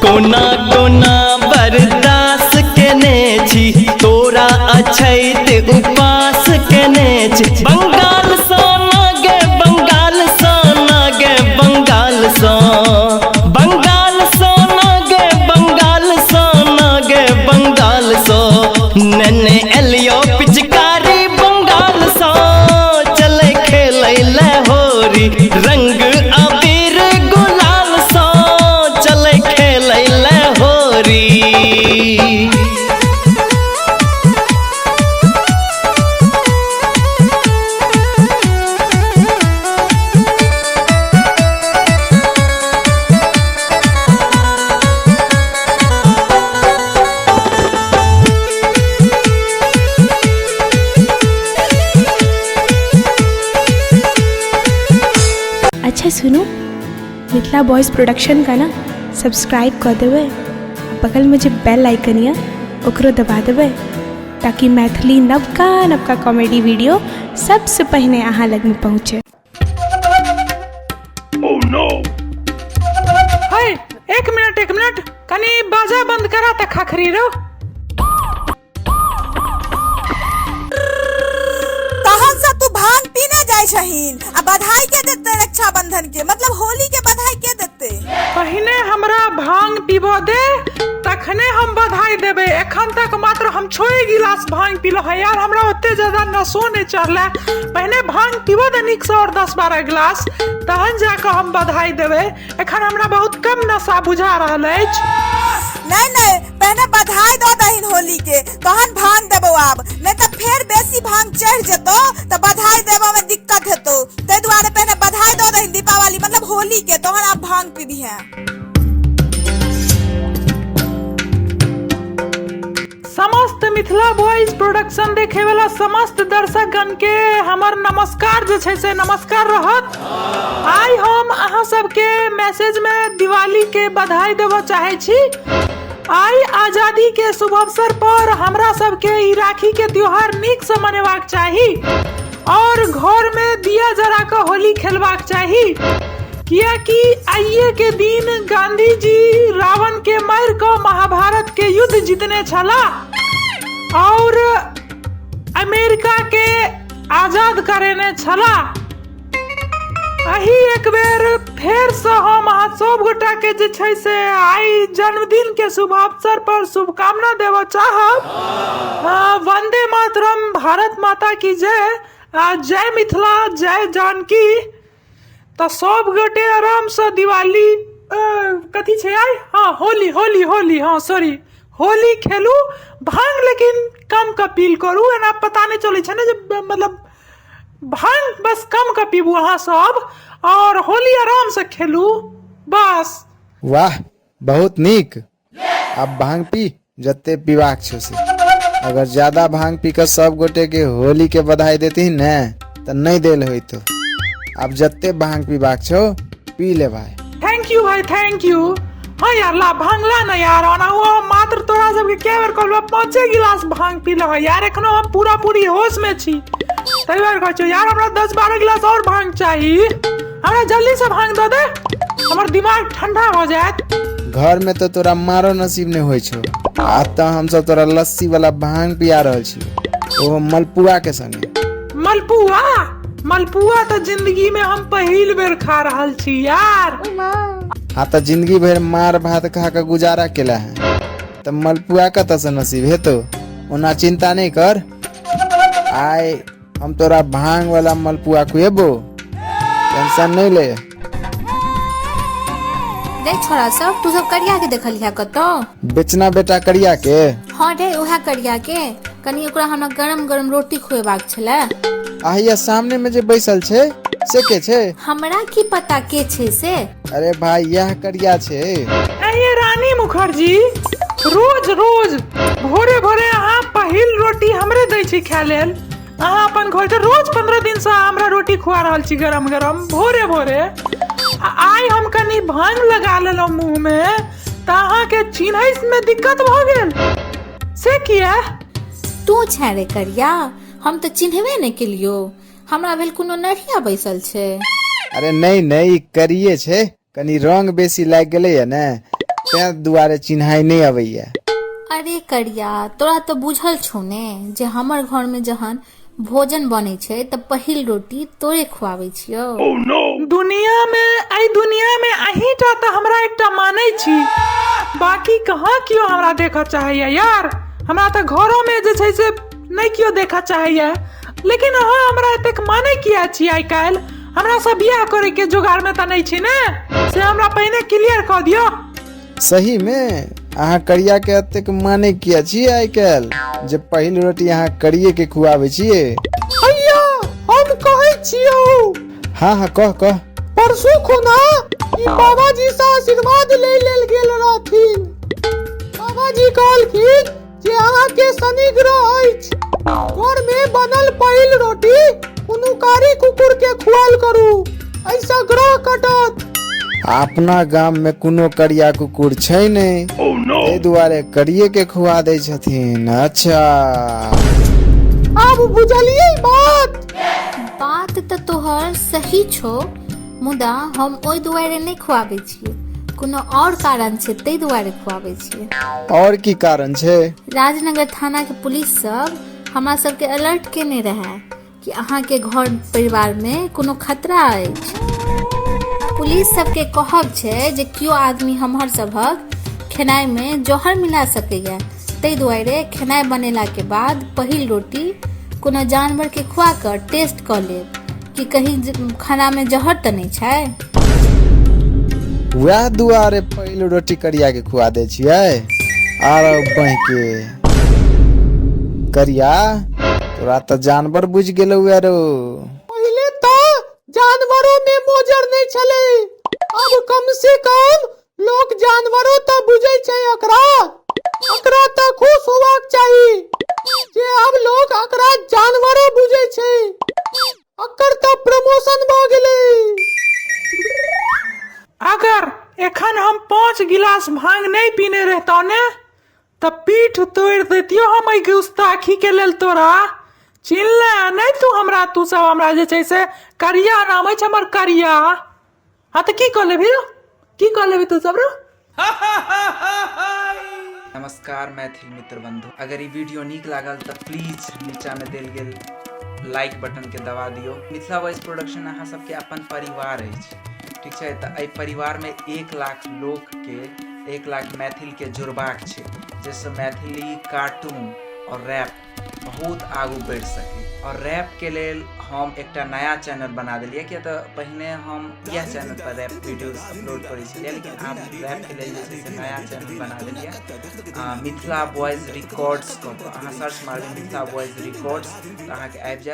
कोना कोना बर्दाश्त केने छी, तोरा अछैत उपास केने छी। बंगाल सँ ना गे, बंगाल सँ ना गे, बंगाल सँ, बंगाल सँ ना गे, बंगाल सँ ना गे, बंगाल सँ नेने एलियो पिचकारी बंगाल सँ। चलै खेलै ले होरी रंग अबीर गुलाल सँ, चलै खेलै ले होरी। अच्छा सुनू, मिथिला बॉयज़ प्रोडक्शन का ना सब्सक्राइब कऽ देबै, आ बगलमे जे बेल आइकन यऽ ओकरो दबा देबै, ताकि मैथिली नवका नवका कॉमेडी वीडियो सबसँ पहिने अहाँ लगमे पहुँचे। है, एक मिनट एक मिनट, कनी बाजा बंद करा त खखरी रो। तहन से तू भांग पीने जाय छहीन आ बधाई के देते रक्षाबंधन के, मतलब होली के बधाई के देते? पहिने हमरा भांग पीबो दे तखने हम बधाई देबै। एखन तक मात्र हम 6 गिलास भांग पीलो है यार, हमरा ओते ज्यादा नशो नहीं चढ़ल है। पहिने भांग पीबो दे नीक से और 10-12 गिलास, तहन जाके हम बधाई देबै। एखन हमरा बहुत कम नशा बुझा रहल अछि। नहीं नहीं, पहले बधाई दो दहीन होली के तहन भांग देबो आब, नहीं तो फेर बेसी भांग चढ़ जेतो तो बधाई देबो में दिक्कत हेतो, ताहि दुआरे पहले बधाई दो दहीन दीपावली मतलब होली के तहन आप भांग पीबी है। समस्त मिथिला बॉयज प्रोडक्शन देखे वाला समस्त दर्शकगण के हमर नमस्कार जे छै से नमस्कार रहत। आइ हम अहाँ सबके मैसेज में दिवाली के बधाई देबऽ चाहै छी। आइ आजादी के शुभ अवसर पर हमरा सबके ई राखी के त्योहार नीक से मनेबाक चाही और घर में दिया जरा कऽ होली खेलबाक चाही, कियाकि आइए के दिन गांधी जी रावण के मारि कऽ महाभारत के युद्ध जीतने छला और अमेरिका के आजाद करेने छला। एही एक बेर फेर से हम अहाँ सब गोटा के जे छै से आइ जन्मदिन के शुभ अवसर पर शुभकामना देबऽ चाहब। वंदे मातरम, भारत माता की जय, आ जय मिथिला, जय जानकी। तऽ सब गोटे आराम से दिवाली, कथी छै आइ, हाँ होली, होली होली, हाँ सॉरी होली खेलू। भांग लेकिन कम कऽ पील करू, एना पता नहि चलै छै ने जे मतलब भांग बस कम कऽ पीबू अहाँ सब और होली आराम से खेलू बस। वाह बहुत नीक, आब भांग पी जते पीबाक छौ से। अगर ज्यादा भांग पी कऽ सब गोटे के होली के बधाई देती ने तऽ नहि देल होइतो। आब जते भांग पीबाक छौ पी ले भाई। Thank you भाई, thank you. हाँ यार ला भांग ला ना यार, ओना वो मात्र तोरा सबके कए बेर कहलहुँ 5 गिलास भांग पीलहुँ हँ यार, एखनो हम पूरा पूरी होश में छी, ताहि दुआरे कहै छियौ यार हमरा 10-12 गिलास और भांग चाही, हमरा जल्दी से भांग दऽ दे, हमर दिमाग ठंडा भऽ जायत। घर में तो तोरा मारो नसीब नहीं होइ छौ, आ तऽ हमसब तोरा लस्सी वाला भांग पिया रहल छी, ओहो मलपुआ के संगे। मलपुआ? मलपुआ तऽ जिंदगी में हम पहिल बेर खा रहल छी यार। हाँ तऽ जिंदगी भरि मार भात खा के गुजारा केला है, तऽ मलपुआ कतऽ से नसीब हेतो। ओना चिंता नहीं कर, आइ हम तोरा भांग वाला मलपुआ खुएबो, टेंशन नहीं ले। रे छोरा सब, तू सब करिया के देखलिया कतौ? बेचना बेटा करिया के? हाँ रे उहे करिया के, कनी ओकरा हमरा गरम गरम रोटी खुएबाक छले। आ हैया सामने में जे बैसल छै से के छै? हमरा की पता के छै से। अरे भाई यह करिया छै। अये रानी मुखर्जी, रोज रोज भोरे भोरे अहाँ पहिल रोटी हमरे दै छी खाय लेल, अहाँ अपन घर के रोज 15 दिन से हमरा रोटी खुआ रहल छी गरम गरम भोरे भोरे। आ आइ हम कनी भांग लगा लेलहुँ मुँह में तऽ अहाँके चिन्है में दिक्कत भऽ गेल, से किया? तू छे रे करिया, हम तऽ चिन्हबे नहि केलियो, हमरा भेल कोनो नढ़िया बैसल छै। अरे नहीं नहीं, ई करिए छै, कनी रंग बेसी लागि गेलैया ने, तें दुआरे चिन्हाइ नहि अबैया। अरे करिया, तोरा तऽ बुझल छौ ने जे हमर घरमे जहन भोजन बनै छै तऽ पहिल रोटी तोरे खुआबै छियौ। दुनियामे, एहि दुनियामे अहींटा तऽ हमरा एकटा मानै छी, बाकी कहाँ केओ हमरा देखऽ चाहैया यार। हमरा तऽ घरोमे जे छै से नहि केओ देखऽ चाहैया, लेकिन अहाँ हमरा एतेक मानै किया छी आइ काल्हि? हमरा से बियाह करैके जोगाड़मे तऽ नहि छी ने, से हमरा पहिने क्लियर कऽ दियौ। सही मे अहाँ करिया के एतेक मानै किया छियै आइ काल्हि जे पहिल रोटी अहाँ करिये के खुआबै छियै? हैया, हम कहै छियौ। हाँ हाँ, कह कह। परसू खुना ई बाबाजी से आशीर्वाद लै लेल गेल रहथिन। बाबाजी कहलखिन जे अहाँके शनि ग्रह अछि, घर में बनल पहिल रोटी कोनो कारी कुकुर के खुआल करू, ऐसा ग्रह कटत। अपना गाम में कोनो करिया कुकुर छै नहि, एहि दुआरे करिये के खुआ दै छथिन। अच्छा, आब बुझलियै बात? बात तऽ तोहर सही छौ, मुदा हम ओहि दुआरे नहि खुआबै छियै, कोनो आओर कारण छै, ताहि दुआरे खुआबै छियै। और की कारण छै? राजनगर थानाके पुलिस सब हमरा सबके अलर्ट केने रहए कि अहाँके घर परिवारमे कोनो खतरा अछि। पुलिस सबके कहब छै जे केओ आदमी हमर सभक खेनाइमे जहर मिला सकैया, ताहि दुआरे खेनाइ बनेलाके बाद पहिल रोटी कोनो जानवरके खुआ कऽ टेस्ट कऽ लेब कि कहीं खानामे जहर तऽ नहि छै। वएह दुआरे पहिल रोटी करिया के खुआ दै छियै? आर बहिके करिया, तोरा तऽ जानवर बुझि गेलौ यारो। पहिले तऽ जानवरों में मोजर नहि छलै, आब कम से कम लोक जानवरों तऽ बुझै छै एकरा। एकरा तऽ खुश होबाक चाही जे आब लोक एकरा जानवरो बुझै छै। एकर तऽ प्रमोशन भऽ गेलै। अगर एखन हम 5 गिलास भांग नहि पीने रहतौ ने तऽ पीठ तोड़ि दैतियौ हम एहि गुस्ताखी के लेल। तोरा चिन्हले नहि तू हमरा? तू सब हमरा जे छै से करिया नाम अछि हमर, करिया। हाँ, तऽ की कऽ लेबही, की कऽ लेबही तू सब रो? नमस्कार मैथिल मित्र बंधु, अगर ई वीडियो नीक लागल तऽ प्लीज नीचा में देल गेल लाइक बटन के दबा दियौ। मिथिला वॉइस प्रोडक्शन अहाँ सबके अपन परिवार अछि, ठीक छै? तऽ एहि परिवार में 1 लाख लोक के, 1 लाख मैथिल के जुड़बाक छै, जाहिसँ मैथिली कार्टून और रैप बहुत आगू बढ़ि सकै। और रैप के लेल हम एकटा नया चैनल बना देलियै, किया तऽ पहिने हम इएह चैनल पर रैप वीडियोज अपलोड करै छलियै, लेकिन आब रैप के लेल जे छै से नया चैनल बना देलियै, मिथिला बॉयज रिकॉर्ड्स कऽ कऽ। अहाँ सर्च मारबै मिथिला बॉयज रिकॉर्ड्स तऽ अहाँके आबि जायत।